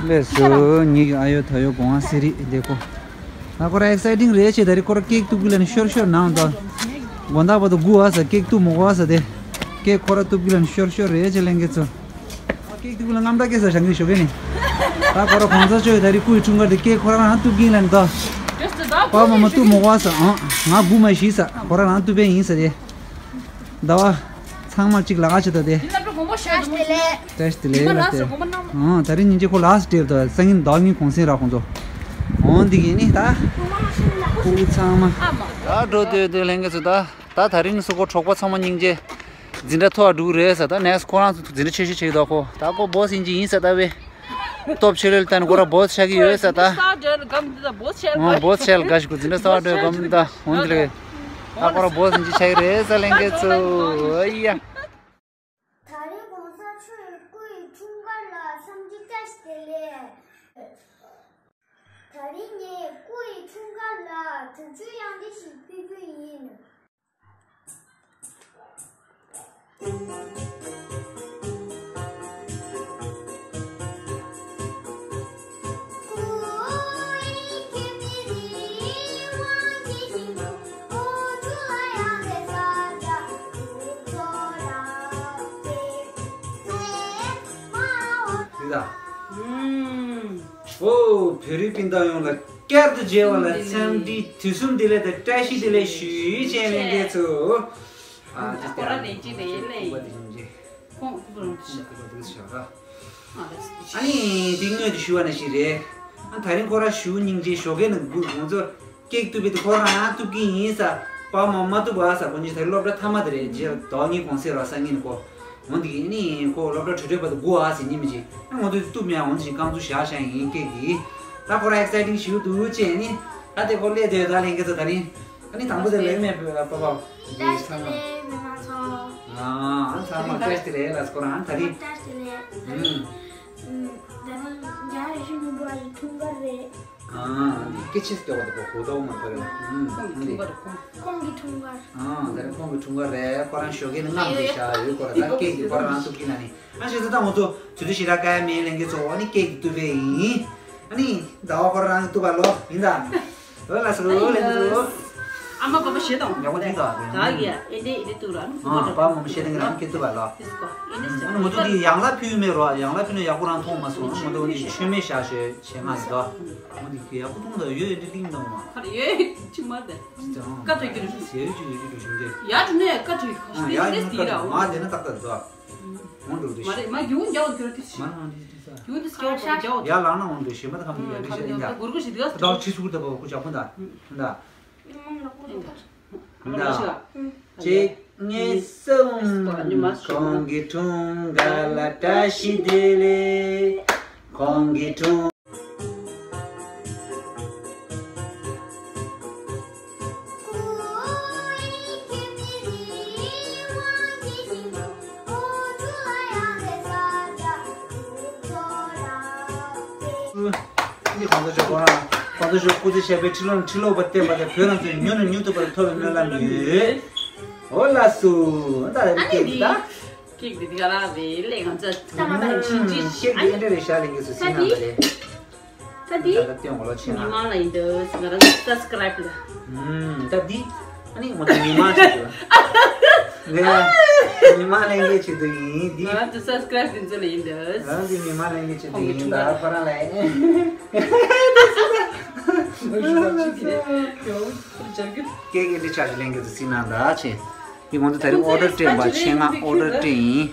ལེ་སུ་ཉིག་ཨ་ཡོ་ཐ་ཡོ་གོང་ཨ་སི་རི་དེ་ཁོ། ད་ཁོ་ར་ཨེག་སའི་ཊིང་རེད་ཆེ་ད་རི་ཁོ་ར་ཀེག་གཏུབ་གི་ལ་ནི་ཤོར་ཤོར་ནང་དོ། དགོང་དག་བར་དུ་སྒུག་ཨ་ས་ཀེག་གཏུབ་མོ་གོ་ཨ་ས་དེ། ཀེག་ཁོ་ར་གཏུབ་གི་ལ་ནི་ཤོར་ཤོར་རེད་ཆེ་ལེན་གྱི་ཚུ། ཀེག་ཐུག་ལ་རྔམ་དྲག་སྐད་ས་ཞང་གི་ཞོགས་ཀས་ནི། ད་ཁོ་ར་གོང་ས་མཆོག་ད་རི་སྐུ་ཡི་འཁྲུངས་སྐར་དེ་ཀེག་ཁོ་ར་རང་གཏུབ་གིན་ལ་ནི་ད། པ་མ་མ་གཏུབ་མོ་བ་ས་ཨང་ང་སྒུག་མ་ཤི་ས་ཁོ་ར་རང་གཏུབ་པའི་ཡིན་ས་དེ། ཟླ་བ། ཚང་མ་གཅིག་ལ་ཁ་ཆེ་ད་དེ། བཀྲ་ཤིས་བདེ་ལེགས། བཀྲ་ཤིས་བདེ་ལེགས་ལ་དེ། ཨང་ད་རི་ཉིན་གཅིག་ཁོ་ལ་སི་ཊེབ་ད་སང་ཉིན་ཟླ་གཉིས་གུང་སེང་ར་ཁོང་ཚོ། ཨང་འདི་གི་ནི་ད། ཁོ་ཚང་མ། ད་འགྲོ་དུས་དུས་ལྷན་གི་ཚོ་ད། ད་ད་རིང་སུ་གོ་གྲོགས་པོ་ཚང་མ་སྙིང་རྗེ། འཛིན་གྲྭ་མཐོ་བ་འགྲོ་གི་རེད་ཟེར་ད་ནེག་སི་ཁོ་རང་ཚོ་འཛིན་གྲྭ་ཆེ་ཤོས་ཆེ་གི་ད་ཁོ་ད་ཁོ་བོ་སི་ཡིན་གྱི་ཡིན་ཟེར་ད་བས། སྟོབས་ཆེ་ལོས་ལྟ་ནི་ཁོ་ར་བོ་སི་ཆགས་ཀྱི་ཡོད་ཟེར་ད། ཨོ་བོ་སི་ཆགས་ལ་དགའ་ཞིག་གོ་འཛིན་གྲྭ་གསར་བ་འགྲོ་གམ་ད་འོན་ཏེ་ལ་ད་ཁོ་ར་བོ་སི་འཇི་ཆགས་ཀྱི་རེད་ཟེར་ལེན་གི་ཚུ་ཨ་ཡ། ད་རེས་གོང་ས་མཆོག་གི་སྐུ་ཡི་འཁྲུངས་སྐར་ལ་འཚམས་འདྲི་བཀྲ་ཤིས་བདེ་ལེགས། ད་རིང་ངས་སྐུ་ཡི་འཁྲུངས་སྐར་ལ་དུས་ཚོད་ཡང་འདི་ཞིག་ཕུལ་རྒྱུ་ཡིན། ཨོ། བོད་རིགས་སྤུན་ཟླ་ཡོངས་ལ་བསྐྱར་དུ་མཇལ་བ་ལ་འཚམས་འདྲི་དུས་གསུམ་བདེ་ལེགས་དང་བཀྲ་ཤིས་བདེ་ལེགས་ཞུ་བྱས་ལས་འགན་ཚུ། ཨ་ཁོ་རང་ནས་ཅི་ལས་ལས་ཁོང་ཁོ་རང་ཤི་ཁོ་རང་ཤི་ར། ཨ་ནི་དེ་སྔོན་དུ་ཞུ་བ་ནང་བཞིན་རེད། ཨ་ད་རིང་ཁོ་རང་ཞུ་སྙིང་རྗེ་ཞོགས་ཀས་ནས་སྒུག་ང་ཚོ་ཀེག་གཏུབ་པའི་དུས་ཁོ་རང་གཏུབ་ཀྱི་ཡིན་ས། པ་མ་མ་གཏུབ་པ་ས་ཁོ་གཉིས་ད་རིང་སློབ་གྲྭ་མཐའ་མ་དེ་རེད། རྗེས་ལ་ཟླ་བ་གཉིས་གོང་ཚད་ར་སང་ཉིན་ཁོ། འོན་ཏེ་ཨ་ནི་ཁོ་སློབ་གྲྭ་གྲོལ་གྲོལ་བར་དུ་སྒུག་ཨ་ཟེར་ཉིན་མི་བྱེད། ཨ་ང་ཚོ་གཏུབ་མེད་ཨ། འོན་ཏེ་རྐང་ཚུགས་བཞག་བཞག་ཡིན་ཀེག་དེ། ད་ཁོ་རང་ཨེག་སའི་ཊིང་ཞིག་འདུག་ཅེས་ནི། ད་དེ་ཁོ་སླེབས་དུས་ད་ལྷན་རྒྱས་ཚོ་ད་རིང་། ཨ་ནི་དང་པོ་དེ་ལེགས་མེད་པ་པ་པ། འདི་ཚང་མ། ཨ་ཚང་མ་བཀྲ་ཤིས་བདེ་ལེགས་ལ་ཁོ་རང་ད་རིང་། བཀྲ་ཤིས་བདེ་ལེགས། ད་རིང་ད་རིང་རྒྱལ་བ་ཡིད་བཞིན་ནོར་བུ་ཡི་འཁྲུངས་སྐར་རེད། ཨ་འདི་སྐད་ཆ་སྐྱོ་བ་དེ་གོ་ཐོག་མ་ཁོ་རེད། ཁོང་གི་འཁྲུངས་སྐར་ཁོང་གི་འཁྲུངས་སྐར། ཨ་ད་རིང་ཁོང་གི་འཁྲུངས་སྐར་རེད། ཁོ་རང་ཞོགས་ཀས་ནི་རྔམ་དེ་བཞག་ཡོད་ཁོ་ར། ད་ཀེག་དེ་ཁོ་རང་རང་གཏུབ་ཀྱི་ན་ནི། ཨ་ཞེས་ད་ང་ཚོ་དུས་ཚོད་ཞེ་དྲག་བཀག་ཡ་མེད། ལྷན་རྒྱས་ཚོ་ཨ་ནི་ཀེག་དེ་གཏུབ་པ་ཡིན། ཨ་ནི་ཟླ་བ་ཁོ་རང་རང་གཏུབ་པ་ལོ་ཡིན་ད། ཨོ་ལགས་སོ་ལགས་སོ། ཨ་མ་པ་པ་ཞེ་དང་། ཡག་པོ་ཐིག་དང་། ད་གི་ཡ་ཨེ་འདྲེ་ཨེ་འདྲེ་ཏུ་ར་ནུ་ཨ་པ་མ་མ་ཞེ་དང་རང་སྐད་ཏུ་བ་ལ། ཨ་ནི་མོ་ཏུ་དེ་ཡང་ལ་ཕུལ་མེད་རོ། ཡང་ལ་ཕུལ་ན་ཡག་པོ་རང་མཐོང་མ་སོང་། མོ་ཏུ་དེ་ཆོས་མེད་བཞག་ཞེས་བྱེད་མ་ཡིན་དོ། མོ་དེ་ཡག་པོ་མཐོང་དང་ཡོད་ཨེ་འདྲེ་ཏིང་དང་མ། ཁར་ཡོད་ཅི་མ་དེ། ཀ་ཏོ་གི་རུ་ཞུ་ཟེར་ཡོད་ཅི་ཡོད་ཅི་རུ་ཞུ་འདི། ཡ་དེ་ནས་ཀ་ཏོ་གི་ཁ་ཞུ་ཡ་ཡིན་ན་ཏག་ཏག་འདུག་མ་དེ་ན་ཏག་ཏག་འདུག་མོ་འགྲོ་འདི་མ་རེད་མ་རྒྱུ་འཇའ་འོ་གི་རུ་ཏི་ཞུ། མ་ན་འདི་ཏི་ས། རྒྱུ་འདི་སྐྱོ་ཤ་འཇའ་འོ། ཡ་ལང་ན་འོང་འདི་ཞེ་མ་ད་ཁམ་ཡ་རི་ཤ་ཡིན་ད། གུར་གུར་ཞིག་འདུག་ད་ཆི་སུ་ད་པ་གུ་ཇག་པོ་ད། ད། ད། གཅིག་གཉིས་གསུམ། ཁོང་གི་འཁྲུངས་སྐར་ལ་བཀྲ་ཤིས་བདེ་ལེགས། ཁོང་གི་འཁྲུངས། འདི་གོང་ས་མཆོག་ཁོ་རང་གོང་ས་མཆོག་སྐུ་ཚེ་ཞབས་པད་ཁྲི་ལོ་ནས་ཁྲི་ལོ་བར་བརྟན་པ་དང་བོད་རང་བཙན་མྱུར་ནས་མྱུར་ཐུབ་པར་ཐོབ་པའི་སྨོན་ལམ་ཡོད། འོ་ལགས་སོ། ད་རེ་ཨ་ནི་ཀེག་འདི་ད། ཀེག་འདི་འདི་ག་རང་རེད་ལས་ང་ཚོ་ལྟ་མ་ལྟ་ཞིང་ཅི་ཀེག་འདི་ཨ་འདྲ་རེད་ཤག་ལས་ངེས་སུ་ཟིན་ན་ད་རེད། ད་འདི་ད་ལྟ་སྟོན་འོ་ལོ་ཆེ་ན། མི་མང་ལ་ཡིན་འདུག་ང་རང་ཚོ་སབ་སི་ཀ་རབ་ལ། ད་འདི་ཨ་ནི་ང་ཚོ་མི་མང་ཆེད་དུ། ངས་མི་མང་ལྷན་རྒྱས་ཆེད་དུ་ཡིན་འདི། ང་རང་ཚོ་སབ་སི་ཀ་རབ་འདི་ཚོ་ལ་ཡིན་འདུག་ང་རང་ཚོ་མི་མང་ལྷན་རྒྱས་ཆེད་དུ་ཡིན་ད་ཁོ་རང་ལ་ཡིན། ཀེག་འདི་ཆ་ཞིག་ལེན་གི་འདུག་སྲིད་ན་ད་ཆེ། འདི་ང་ཚོ་ད་རིང་ཨོ་ཌར་སྤྲད་པ་ཆེད་མངགས་ཨོ་ཌར་སྤྲད་ཡིན།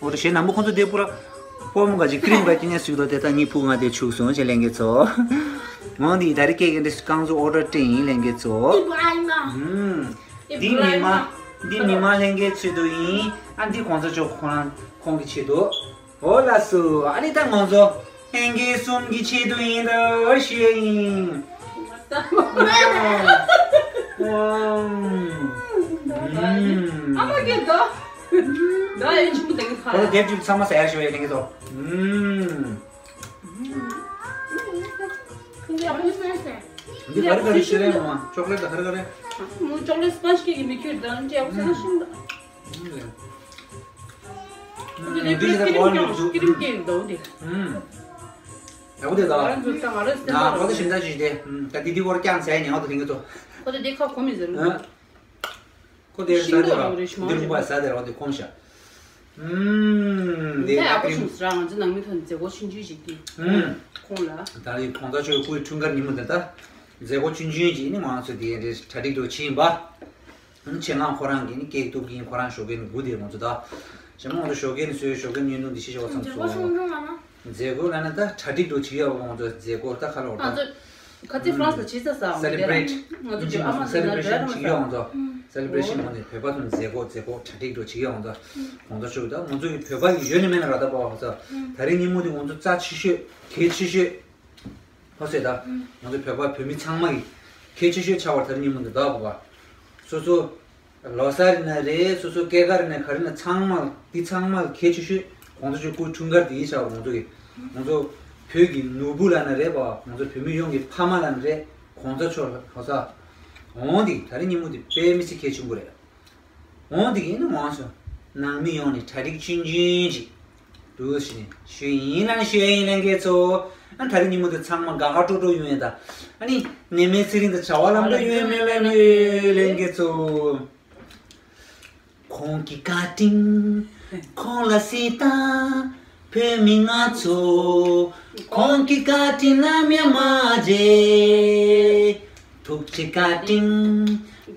འོ་ད་གཞན་ནང་པོ་ཁོང་ཚོ་དེ་པུ་ར། ཕོ་མོ་ག་ཅིག་ཀྲིམ་ག་ཅི་ནས་སུས་དོ་དེ་ད་ངའི་ཕུག་ང་དེ་ཆུག་སོང་ཅེས་ལེན་གི་ཚོ། ངོ་འདི་ད་རི་ཀེག་འདི་རྐང་ཚོ་ཨོ་ཌར་སྤྲད་ཡིན་ལེན་གི་ཚོ། ཧུམ། འདི་མི་མ། འདི་མི་མ་ལྷན་རྒྱས་ཆེད་དུ་ཡིན། ཨ་འདི་གོང་ས་མཆོག་ཁོང་ཁོང་གི་ཆེད་དུ། འོ་ལགས་སོ། ཨ་ནི་ད་ང་ཚོ་ལྷན་རྒྱས་གསུམ་གྱི་ཆེད་དུ་ཡིན་ད་ཞུ་ཡིན། ཨ་མ་སྐད་ད། ད་ཡིན་ཆུ་མོ་དེ་གི་ཁ། ཁོ་ཚོ་དེབ་ཅིག་ཚང་མ་ཟ་ཡག་ཞུ་ཡ་ཡིན་ལེན་གི་ཚོ། ཨུམ། འདི་ག་རེ་ག་རེ་ཤེས་རེད་མ། ཅོག་ལེ་ཊི་ད་ག་རེ་ག་རེ། མོ་ཅོག་ལེ་ཊི་སི་པོན་ཇི་ཀེག་གི་མི་ཁྱོད་ད་འདྲ་ཡག་པོ་ཟ་ན་ཤིན་ད། ཨུམ། འདི་ལས་འདི་ཀི་རིམ་ཀྱང་ཀི་རིམ་ཀྱང་འདུག་འདི། ཨུམ། ཡག་པོ་དེ་ད། ང་རང་ཚོ་ད་ང་རང་སེམས་པ་ན་ཁོ་ཚོ་ཞིམ་ད་ཞིག་དེ། ཨུམ། ད་འདི་འདི་སྐོར་ཀྱང་ཟ་ཡ་ཉེ་བ་དུ་ལེན་གི་ཚོ། ཁོ་ཚོ་འདི་ཁ་གོ་མི་ཟེར། ཨ། ཁོ་དེར་ཟ་དེ་རོགས་འདི་རུང་པ་ཟ་དེ་རོགས་འདི་ཁོམ་ཤ། ཨུམ། འདི་ད་ཡག་པོ་ཆུང་ཟ། ང་ཚོ་ནང་མི་ཐོག་མཛད་སྒོ་ཆུང་ཆུང་ཞིག་འདི། ཨུམ། ཁོང་ལ། ད་རེས་གོང་ས་མཆོག་སྐུའི་འཁྲུངས་སྐར་ཉིན་མོ་འདི་ད། མཛད་སྒོ་ཆུང་ཆུང་ཞིག་ནི་ང་ཚོ་འདི་འདྲའི་གྲ་སྒྲིག་འགྲོ་ཕྱིན་པ། ཨུམ། ཆེད་མངགས་ཁོ་རང་གིས་ནི་ཀེག་གཏུབ་ཀྱིན་ཁོ་རང་ཞོགས་ཀས་ནི་སྒུག་དེ་ང་ཚོ་ད། ཞེ་མ་ང་ཚོ་ཞོགས་ཀས་ནི་སོས་ཞོགས་ཀས་བརྙན་ཐུང་འདི་ཤེས་ཤེས་བ་ཚང་མཛད་སྒོ་སོང་། ཆུང་ཆུང་ལ་ན། མཛད་སྒོ་ལ་ན་ད་གྲ་སྒྲིག་འགྲོ་བྱེད་ཡག་ང་ཚོ་མཛད་སྒོ་ད་ཁ་ལོ་ད། ང་ཚོ་ཁ་ཚིག་ཧྥ་རན་སི་ལ་བྱེད་ས་ས་ང་ཚོ་སེ་ལི་བྷི་རེ་ཊི། ང་ཚོ་ཨ་མ་ཟེར་ན་སེ་ལི་བྷི་རེ་ཤན་བྱེད་ཀྱི་ཡོད་ང་ཚོ། སེ་ལི་བྷི་རེ་ཤན་ང་ཚོ་བོད་པ་ཚོ་མཛད་སྒོ་མཛད་སྒོ་གྲ་སྒྲིག་འགྲོ་བྱེད་ཀྱི་ཡོད་ང་ཚོ། ང་ཚོ་ཡི་བོད་པ་ཡི་ཡོད་ནི་མེད་ན་ར་ད་པ་བ་ཚོ། ད་རིང་ཉིན་མོ་འདི་ང་ཚོ་རྩ་ཆེ་ཤོས་གལ་ཆེ་ཤོས། ཧོ་སེ་ད། ང་ཚོ་བོད་པ་བོད་མི་ཚང་མ་ཡི་གལ་ཆེ་ཤོས་ཆགས་པ་ད་རིང་ཉིན་མོ་འདི་ད་པ་བ། སོ་སོ། ལོ་གསར་ཡིན་ན་རེད། སོ་སོ་སྐྱེས་སྐར་ཡིན་ན་ག་རེ་ཡིན་ན་ཚང་མ་འདི་ཚང་མ་གལ་ཆེ་ཤོས་གོང་ས་མཆོག་སྐུའི་འཁྲུངས་སྐར་འདི་ཡིན་ཤག་ང་ཚོ་གི་ང་ཚོ་ བོད་ཀྱི་ནོར་བུ་ལབ་ན་རེད་པ། ང་ཚོ་བོད་མི་ཡོངས་ཀྱི་ཕ་མ་ལབ་ན་རེད། གོང་ས་མཆོག་ལ་གོང་ས། འོང་འདི་ད་རིང་ཉིན་མོ་འདི་དཔེ་མི་སྲིད་གལ་ཆེན་པོ་རེད། འོང་འདི་ཡིན་ན་འོང་སོང་། ནང་མི་ཡོངས་ནས་གྲ་སྒྲིག་ཆུང་ཆུང་ཅིག་འདུག་ཟེར་ནས་ཞུས་ཡིན་ལ་ཞུས་ཡིན་ལྷན་རྒྱས་ཚོ། ཨ་ད་རིང་ཉིན་མོ་འདི་ཚང་མ་དགའ་དགའ་སྤྲོ་སྤྲོ་ཡོང་ཡིན་ད། ཨ་ནི་ནད་མེད་ཚེ་རིང་དང་བྱ་བ་ལམ་འགྲོ་ཡོང་མེད་ལ་ཡོད་ལྷན་རྒྱས་ཚོ། ཁོང་གི་བཀའ་དྲིན་ཁོང་ལ་སྲིད་དང་བོད་མི་ང་ཚོ། ཁོང་གི་བཀའ་དྲིན་ནམ་ཡང་མ་བརྗེད། ཐུགས་རྗེ་བཀའ་དྲིན་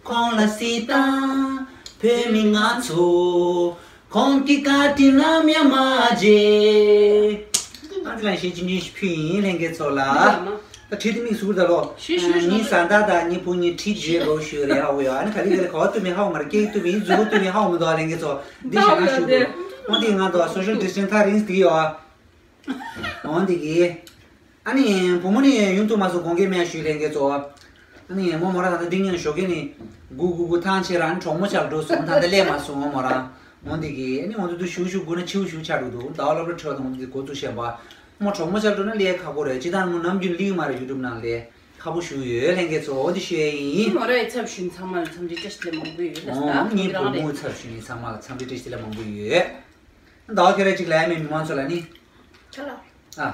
ཁོང་ལ་སྲིད་དང་བོད་མི་ང་ཚོ། ཁོང་གི་བཀའ་དྲིན་ནམ་ཡང་མ་བརྗེད། ཨ་ཙི་ལན་ཞེས་ཅི་ཉིན་ཞིག་ཕུལ་ཡིན་ལྷན་རྒྱས་ཚོ་ལ། ད་ཁྲིད་དེ་མིག་ཟུར་ད་ལོ། ཞུ་ཞུ་ཞུ། ངའི་བཟའ་ཟླ་དང་ངའི་བུ་གཉིས་ཁྲིད་བརྗོད་དགོས་ཞུས་རེད་ཧ་གོ་ཡོད། ཨ་ནི་ག་ལེ་ག་ལེ་ག་བ་བཏུབ་མིན་ཧ་གོ་མ་རེད། སྐད་བཏུབ་མིན་མཛུ་གུ་བཏུབ་མིན་ཧ་གོ་མི་འདུག་ཨ་ལྷན་རྒྱས་ཚོ། འདི་བྱས་ན་ཞུ་དགོས། འོ་འདི་ང་ཚོ་social distance ཐག་རིང་སྟེ་ཡོད། འོ་འདི་གི། ཨ་ནི་བུ་མོ་ནི་ཡོང་ཐུབ་མ་སོང་དགོངས་འགལ་མེད་ཞུས་ལྷན་རྒྱས་ཚོ། ཨ་ནི་མོ་མོ་རང་ད་ལྟ་འདི་ཉིན་ཞོགས་ཀས་ནི་སྒུག་སྒུག་སྒུག་ཐང་ཆད་རང་གྲོགས་མོ་ཆགས་འགྲོ་སོང་། ད་ལྟ་སླེབས་མ་སོང་མོ་མོ་རང་། འོ་འདི་གི་ཨ་ནི་འོ་འདི་དུ་ཞུ་ཞུ་སྒུག་ན་ཆིའུ་ཞུ་ཆགས་འགྲོ་འདུག་ཟླ་བ་སློབ་གྲྭ་འཕྲོད་དང་འོ་འདི་འགོ་བཙུགས་བཞིན་པ། མོ་གྲོགས་མོ་ཆགས་འགྲོ་ན་ལས་ཁག་པོ་རེད། ཅི་ལྟར་མོ་ནམ་རྒྱུན་ལིག་མ་རེད། ཡུ་ཊུབ་ནང་ལས་ཁག་པོ་ཞུ་ཡོད་ལྷན་རྒྱས་ཚོ། འོ་འདི་ཞུ་ཡ་ཡིན། མོ་རའི་ཚབ་ཞུ་ཚང་མ་ལ་འཚམས་འདྲི་བཀྲ་ཤིས་བདེ་ལེགས་མང་པོ་ཡོད་ལ། ཨོ་ངའི་བུ་མོའི་ཚབ་ཞུ་ཡིན། ཚང་མ་ལ་འཚམས་འདྲི་བཀྲ་ཤིས་བདེ་ལེགས་མང་པོ་ཡོད། ཟླ་བ་ཁྱེད་རང་གཅིག་ལབ་ཡ་མེད་མི་མང་ཚོ་ལ་ནི། ཁ་ལ། ཨ།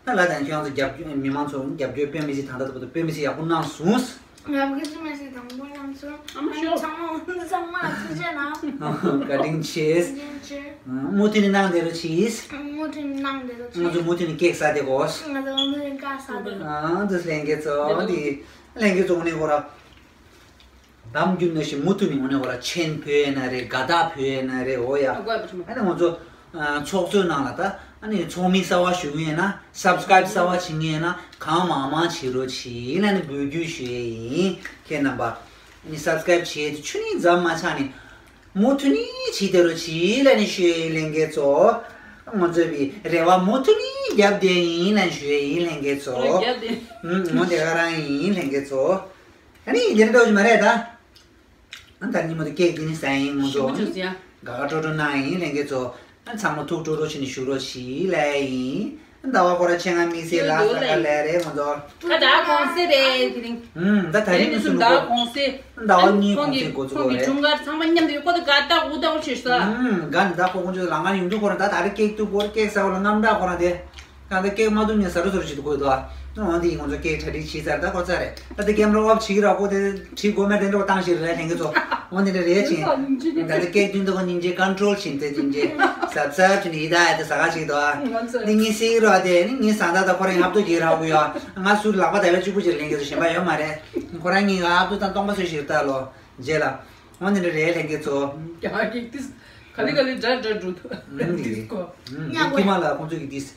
ད་ལ་དང་ཁྱེད་རང་ཚོ་རྒྱབ་སྐྱོར་མི་མང་ཚོ་རྒྱབ་སྐྱོར་དཔེ་མི་སྲིད་ད་ལྟ་བར་དུ་དཔེ་མི་སྲིད་ཡག་པོ་གནང་སོང་། ང་བུ་ཁ་ཅི་མི་སྲིད་དང་པོ་གནང་སོང་། ཨ་མ་ཤོག་ཚང་མ་ཚང་མ་ལ་ཐུགས་རྗེ་གནང་། བཀའ་དྲིན་ཆེ། ཐུགས་རྗེ་ཆེ། མུ་མཐུད་ནས་གནང་བསྡད་རོགས་གྱིས། མུ་མཐུད་ནས་གནང་བསྡད་རོགས་གྱིས། ང་ཚོ་མུ་མཐུད་ནས་ཀེག་ཟ་བསྡད་དགོས། ང་ཚོ་མུ་མཐུད་ནས་ཀེག་ཟ་བསྡད་དགོས། ཨ་འདི་ལྷན་རྒྱས་ཚོ་འདི་ལྷན་རྒྱས་ཚོ་དངོས་གནས་ཁོ་ར། ནམ་རྒྱུན་ནང་བཞིན་མུ་མཐུད་ནས་འོ་ནས་འོ་ར་མཆན་ཕུལ་ཡས་ན་རེད། དགའ་རྟགས་ཕུལ་ཡས་ན་རེད། འོ་ཡ། ཨ་ནི་ང་ཚོ་ཨ་ཚོགས་གཙོའི་ནང་ལ་ད་ཨ་ནི་ཚོགས་མི་གསར་བ་ཞུགས་ཡས་ན་སབ་སི་ཀ་རེབ་གསར་བ་བྱེད་ངེས་ན་གང་མང་མང་བྱེད་རོགས་གྱིས་ལབ་ནས་འབོད་སྐུལ་ཞུ་ཡས་ཡིན། ཁྱེད་རྣམ་པ་ཨ་ནི་སབ་སི་ཀ་རེབ་བྱེད་དེ་ཆུ་ནི་འཛམ་མ་ཆག་ནས་མུ་མཐུད་ནས་བྱེད་དེ་རོགས་གྱིས་ལབ་ནས་ཞུ་ཡས་ཡིན་ལྷན་རྒྱས་ཚོ། ང་ཚོས་པའི་རེ་བ་མུ་མཐུད་ནས་རྒྱབ་བསྡད་ཡིན་ལབ་ནས་ཞུ་ཡས་ཡིན་ལྷན་རྒྱས་ཚོ། རྒྱབ་བསྡད། ཨུམ་ངོ་དེ་ག་རང་ཡིན་ལྷན་རྒྱས་ཚོ། ཨ་ནི་འདི་འདྲ་འདྲ་བོ་ཞིག་མ་རེད་ད། ཨ་ད་ཉིན་མོ་དུ་ཀེག་འདི་ནི་ཟ་ཡིན་ངོ་ཚོ། ཞིམ་པོ་བྱུང་སོང་ཡ། དགའ་དགའ་སྤྲོ་སྤྲོ་གནང་ཡིན་ལྷན་རྒྱས་ཚོ། ཨ་ཚང་མ་ཐུགས་སྤྲོ་སྤྲོ་བྱས་ནས་བཞུགས་རོགས་ཞེས་ལབ་ཡིན། ཨ་ཟླ་བ་ཁོ་ར་ཆེད་མངགས་དམིགས་བསལ་ལ་ཟླ་བ་ལས་རེད་ངོ་ཚོ། ད་ཟླ་བ་གུང་སེང་རེད་དེ་རིང་། ཨུམ་ད་ད་རིང་ནི་སུ་ཟླ་བ་གུང་སེང་། ཟླ་བ་གཉིས་གུང་སེང་འགོ་ཚུགས་ཁོང་གི་རེད། ཁོང་གི་སྒྲུང་དཀར་ཚང་མ་མཉམ་དུ་ཡོད་ཁོ་ད་དགའ་རྟགས་འུ་ད་འུ་བྱེད་ས། ཨུམ་དགའ་ནི་ད་ཁོ་ཁོང་ཚོ་ལ་ང་ཡོང་དུས་ཁོ་རང་ད་ད་རེས་ཀེག་ཏུ་སྒོར་ཀེག་ཟ་བ་ལ་རྔམ་དྲག་ཁོ་རང་དེ། ད་ལྟ་སྐད་མ་ཐུབ་ནས་ཟ་རུ་ཟ་རུ་བྱེད་དུ་བཀོད་དོ། ཨ་འོན་ཏེ་ང་ཚོ་སྐད་གྲ་སྒྲིག་བྱས་ཚར་ད་ཁོ་ཚ་རེད། ད་ལྟ་ཀེམ་ར་ཨོབ་བྱེད་ཀྱི་ར་ཁོ་དེ་བྲིས་དགོས་མེད་དེ་འདྲ་བ་བཏང་ཞིག་རེད་ལྷན་གྱི་ཚོ། འོན་ཏེ་འདྲ་རེད་ཕྱིན། ད་ལྟ་སྐད་མཐུན་ད་ཁོ་སྙིང་རྗེ་ཀོན་ཊོལ་ཕྱིན་ཏེ་སྙིང་རྗེ་ཟབ་ཟབ་བྱས་ནས་ཡི་ད་ཡ་དེ་ཟ་ག་ཞིག་དོ། འདི་ངའི་སྲིད་རོགས་དེ་ནི་ངའི་བཟའ་ཟླ་དང་ཁོ་རང་ཧབ་ཏུ་རྒྱག་ར་ཁོ་ཡ། ང་ཟུར་ལག་པ་དེ་བས་གཅིག་པུ་ཅིག་ལྷན་གྱི་ཚོ་གཞན་པ་ཡོད་མ་རེད། ཁོ་རང་གཉིས་ཀ་ཧབ་ཏུ་དང་སྟོང་པ་སུ་ཞིག་ལྟ་ལོ། རྗེས་ལ། འོ་འདི་འདྲ་རེད་ལྷན་རྒྱས་ཚོ། རྒྱ་གར་གྱི་ཏིས། ག་ལེ་ག་ལེ་འདྲ་འདྲ་འགྲོ་ཐུབ། ཨུམ་འདི། ཏིས་ཀོ། ཨུམ་འདི་ཀི་མ་ལ་ཁོང་ཚོ་གི་ཏིས།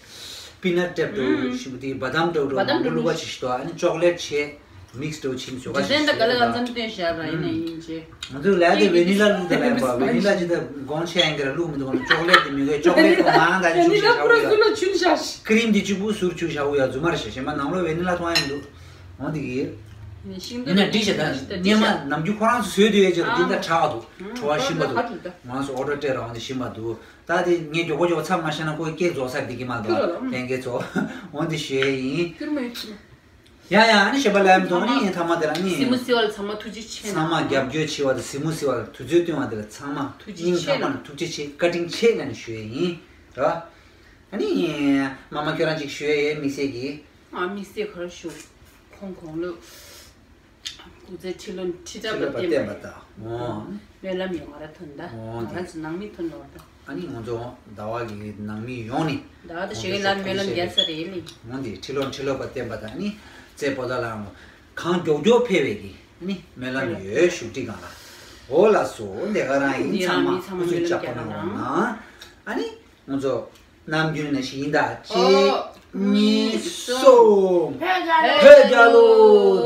པི་ནཊ་ཊེབ་འགྲོ་ཞིམ་པོ་དེ་བ་དམ་འགྲོ་འགྲོ་བ་དམ་མང་པོ་བླུགས་པ་ཅིག་ཞིག་ཏོ། ཨ་ནི་ཅོག་ལེཊ་བྱས། མིག་སི་འགྲོ་ཆིམ་ཞོག་ག་ཞིག་ཞིག་ཞིག་ཞིག་ཞིག་ང་ཚོ་ལས་དེ་ཝེ་ནི་ལ་བླུགས་ད་ལས་པ་ཝེ་ནི་ལ་ཅི་ད་གོང་ཆེ་ཡང་གི་ར་བླུགས་མི་འདུག་ཅོག་ལེཊ་དེ་མི་དགོས། ཅོག་ལེཊ་གོ་མང་ད་ཅིག་ཞིག་ཞིག་ཞིག་ཁི་རིམ་དེ་གཅིག་པུ་ཟུར་བཅུག་ཞིག་ཡ་རྫུན་མ་རེད་ཤག་གཞན་པ་ནང་ལོགས་ཝེ་ནི་ལ་མཐོང་ཡ་མི་འདུག་འོ་འདི་གི། ཤིང་ཡིན་ན་འགྲིག་ཤག་ད་སྙེ་མ་ནམ་རྒྱུན་ཁོ་རང་ཚོ་བཟོས་དུས་ཡས་ཅིག་ལ་འདི་འདྲ་དྲག་འདུག་བྲོ་བ་ཞིམ་པ་འདུག་ང་ཚོ་ཨོ་ཌར་སྤྲད་རང་འདི་ཞིམ་པ་འདུག་ད་དེ་ངས་མགྱོགས་པོ་མགྱོགས་པོ་ཚབ་མ་བྱས་ན་ཁོའི་སྐད་རྫོགས་ས་འདི་གི་མ་འདུག་ལྷན་རྒྱས་ཚོ། འོ་འདི་ཞུ་ཡས་ཡིན། ཡ་ཡ་ཨ་ནི་ཞེས་པ་ལབ་འདུག་ཨ་ནི་ཐ་མ་དེ་ལ་ནི། སི་མུ་སི་བ་ལ་ཚང་མ་ཐུགས་རྗེ་ཆེ་གནང་། ཚང་མ་རྒྱབ་སྐྱོར་བྱས་པ་དང་སི་མུ་སི་བ་ལ་དུས་ཚོད་བཏོན་པ་དེ་ལ་ཚང་མ་ཐུགས་རྗེ་སྙིང་ཆེ་ཐག་པ་ནས་ཐུགས་རྗེ་ཆེ་བཀའ་དྲིན་ཆེ་ལབ་ནས་ཞུ་ཡས་ཡིན། ར། ཨ་ནི། མ་མ་ཁྱོད་རང་ཅིག་ཞུ་ཡས་ཡོད་དམིགས་བསལ་གྱི། ཨ་དམིགས་བསལ་ག་རེ་ཞུ། ཁོང་དགུང་ལོ། སྐུ་ཚེ་ཁྲི་ལོ་ཁྲི་ཕྲག་པ་བརྟན་པ་དང་། འོ། སྨོན་ལམ་ཡོད་ང་ར་ཐོན་ད། འོ་ང་ར་ཚོ་ནང་མི་ཐོན་ནོ་ད། ཨ་ནི་ང་ཚོ་ཟླ་བ་གི་ནང་མི་ཡོང་ནི། ཟླ་བ་ད་ཞེ་གི་ལ་སྨོན་ལམ་རྒྱག་ས་རེད་ལི། འོ་འདི་ཁྲི་ལོ་ཁྲི་ལོ་པ་བརྟན་པ་དང་ནི། རྩེ་པོ་ད་ལའང་གང་མགྱོགས་མགྱོགས་ཕེབས་པའི་གི་ཨ་ནི་སྨོན་ལམ་ཡོད་བཞུགས་ཁྲི་གང་ལ། འོ་ལགས་སོ་འདི་ག་རང་ཡིན། ཚང་མ་སྐུ་གཟུགས་ཅག་པོ་གནང་རོགས་གནང་། ཨ་ནི་ང་ཚོ། ནམ་རྒྱུན་ནས་ཤིག་ཡིན་ད། གཅིག་གཉིས། གསུམ། བོད་རྒྱལ་ལོ།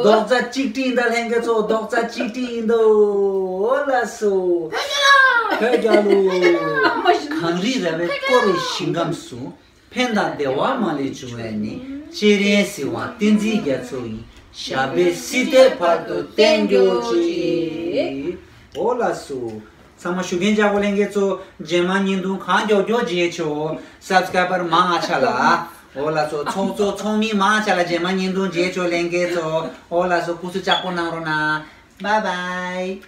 རྡོག་རྩ་གཅིག་སྒྲིལ་ཡིན་ད་ལྷན་རྒྱས་ཚོ། རྡོག་རྩ་གཅིག་སྒྲིལ་ཡིན་ད། འོ་ལགས་སོ། བོད་རྒྱལ་ལོ། གངས་རི་ར་བས་བསྐོར་བའི་ཞིང་ཁམས་སུ། ཕན་དང་བདེ་བ་མ་ལུས་འབྱུང་བའི་ནི། སྤྱན་རས་གཟིགས་དབང་བསྟན་འཛིན་རྒྱ་མཚོ་ཡི། ཞབས་པད་སྲིད་མཐའི་བར་དུ་བརྟན་གྱུར་ཅིག་འོ་ལགས་སོ། ཚང་མ་ཞུ་མཁན་ཅག་པོ་ལྷན་རྒྱས་ཚོ། རྗེས་མ་བརྙན་ཐུང་གང་མགྱོགས་མགྱོགས་མཇལ་ཆོག་སབ་སི་ཀ་རའི་བར་མང་ང་ཆ་ལ། འོ་ལགས་སོ། ཚོགས་གཙོ་ཚོགས་མི་མང་ཆེ་ལ་རྗེས་མ་བརྙན་ཐུང་མཇལ་ཆོག་ལྷན་རྒྱས་ཚོ། འོ་ལགས་སོ། སྐུ་གཟུགས་ལྕགས་པོ་གནང་རོགས་གནང་། Bye bye.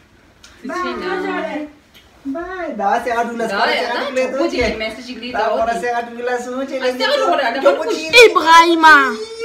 Bye. Bye. ད་སེ་ག་འགྲུལ་ལ་ད་ཡ་ད་གྲོགས་པོ་ཅིག་གི་མེ་སེ་ཇི་ཅིག་ལི་ད་འོ་ད་སེ་ག་འགྲུལ་ལ་སུ་ཅེ་ལ་སེ་ག་འགྲུལ་བ་ར་ད་གྲོགས་པོ་ཅིག་ཨི་བྷ་ར་ཧིམ་མ།